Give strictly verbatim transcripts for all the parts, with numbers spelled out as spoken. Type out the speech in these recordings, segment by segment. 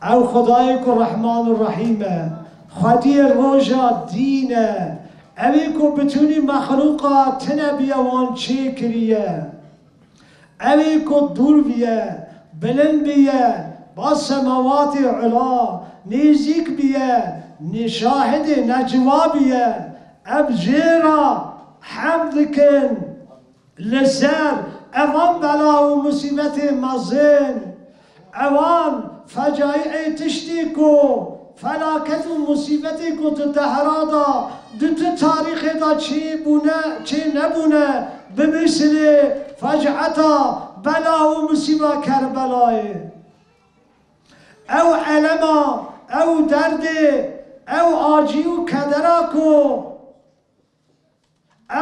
Ew Xwedayê ku Rehman û Rehîm e, xwediyê roja dîn e, ew ê ku bitûnî mexlûqa tune biye wan çêkiriye. Ew ê ku dûr biye, bilind biye, ba semawatê ula, nêzîk biye, nê şahidê neciwa biye, ev jê re hemd dikin. Li ser evan bela û musîbetê mezin, evan fecaîê tiştê ku, felaket û musîbetê ku di dehra de, di tu tarîxê de çêbûne, çênebûne, bi misilê feceta bela û musîba Kerbelayê. Ew elema, ew derdê, ew acî û kedera ku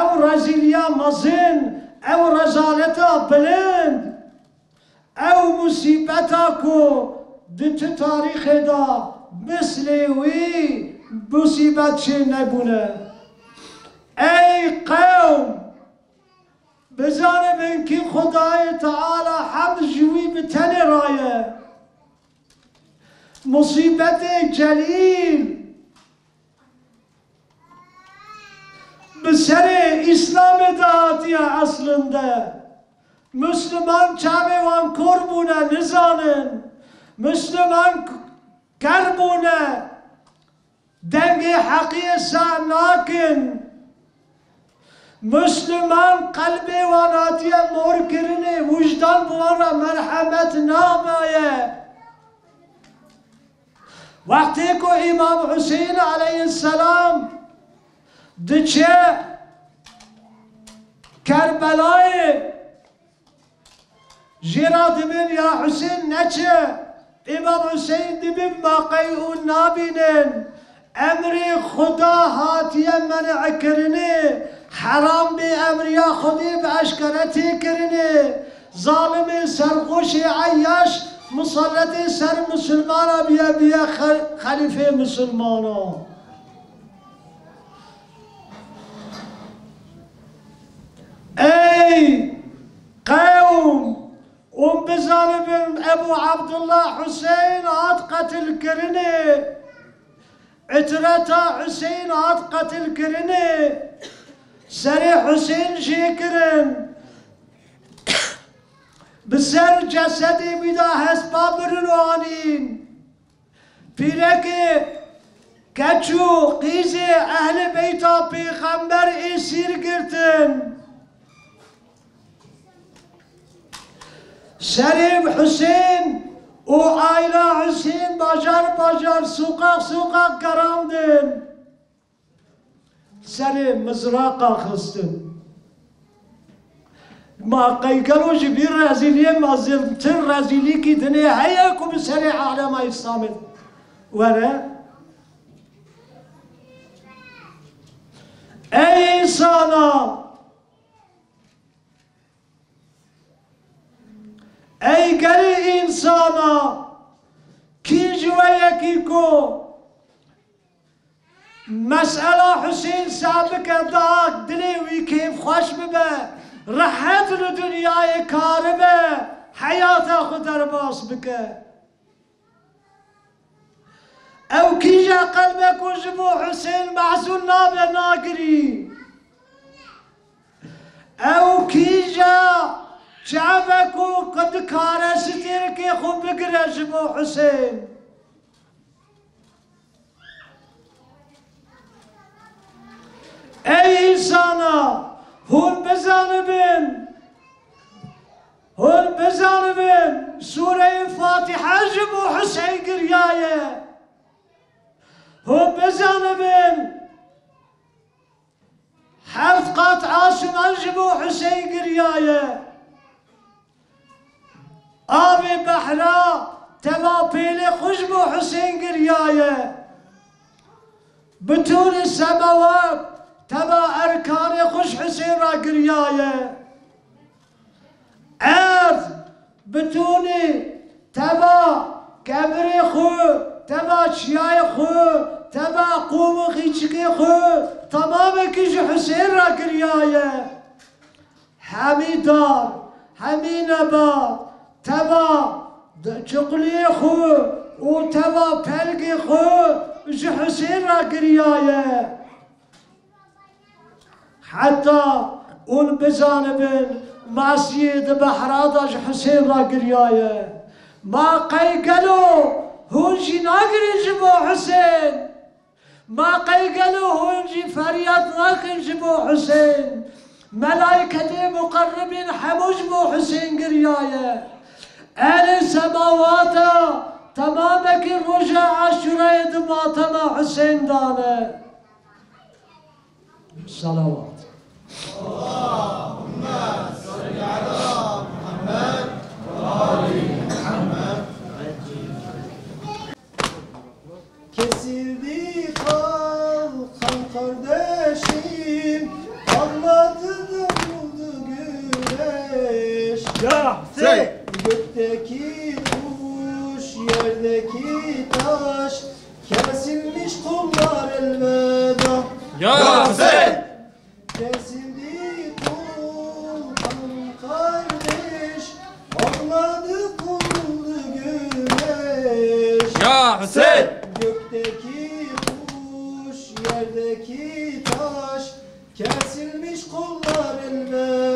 Ew rezîliya mezin, ew rezaleta bilind, ew musîbeta ku di tu tarîxê de mislê wî musîbet çê nebûne. Ey qewm, bizanibin kî Xwedayê Teala hemd ji wî bi tenê re ye. Musîbetê celîl bi serê Îslamê de hatiye eslinde. Misliman çavê wan kor bûne, nizanin. Misliman k-, ker bûne, dengê heqiyê seh nakin. Misliman qelbê wan hatiye mor kirinê, wijdan bi wan re merhemet namaye. Wextê ku Îmam Huseyîn aleyhisselam diçe Kerbelayê, jê re dibin, ya Huseyîn, neçe. Îmam Huseyîn dibin, ma qey hûn nabînin. Emrê Xuda hatiye men'kirinê, heram bê, emriya Xwedê bi eşkere tê kirinê. Zalimê serxweşê Eyyaş miselletê ser misilmana biye, biye xe-, xelîfê misilmana. Ey qewm, hûn bizanibin Ebû Ebdullah Huseyn hat qetilkirinê. Îtireta Huseyîn hat qetilkirinê, serê Huseyîn jê kirin. Bi ser cesedê wî de hespa birin û anîn. Pîrekê keç û qîzê ehlê beyta pêxember êsîr girtin. Serê Husên û aîla Husên bajar bajar, sûqaq sûqaq gerandin. Serê mizraqa xistin. Ma qey gelo ji vî rezîliyê mezintir rezîlîkî dinê heye ku bi serê alema Îslamê were? Ey însana! Ey gelê însana, kî ji we yekî ku mesela Husên seh bike, da dilê wî kêfxweş bibe, rehet li dinyayê karibe, heyata xwe derbas bike. Ew kîja qelbe ku ji bo Husên mehzûn nabe, nagirî? Ew kîja çav e ku, ku dikare stêrkê xwe bigire ji bo Husên? Ey însana, hûn bizanibin, Hûn bizanibin, Sûreyê Fatiha ji bo Huseyn giriyaye. Hûn bizanibin, heft qat asman ji bo Huseyn giriyaye. Avê behra teva pêlê xwe ji bo Huseyn giriyaye. Bitûnê semawat teva erkanê xwe ji Husên re giriyaye. Erd, bitûnê teva kevirê xwe, teva çiyayê xwe, teva qûm û xîçikê xwe, temamekî ji Husên re giriyaye. Hemî dar, hemî nebat, teva d-, çiquliyê xwe, û teva pelgê xwe ji Husên re giriyaye. Heta hûn bizanibin, Masiyê di behra de ji Husên re giriyaye. Ma qey gelo hûn jî nagirin ji bo Husên? Ma qey gelo hûn jî feryad nakin ji bo Husên? Melayketê muqerribîn hemû ji bo Husên giriyaye. Ehlê semawata temamekî roja Aşûrayê di matema Husên de ne. Selawat. Kesildi kalkan kardeşim, ağladı da buldu güneş. Ya Hüseyin! Gökteki kuş, yerdeki taş, kesilmiş kollar elveda. Ya Hüseyin! Kesildi kolkan kardeş, ağladı buldu güneş. Ya Hüseyin! Gökteki kuş, yerdeki taş, kesilmiş kollar elveda.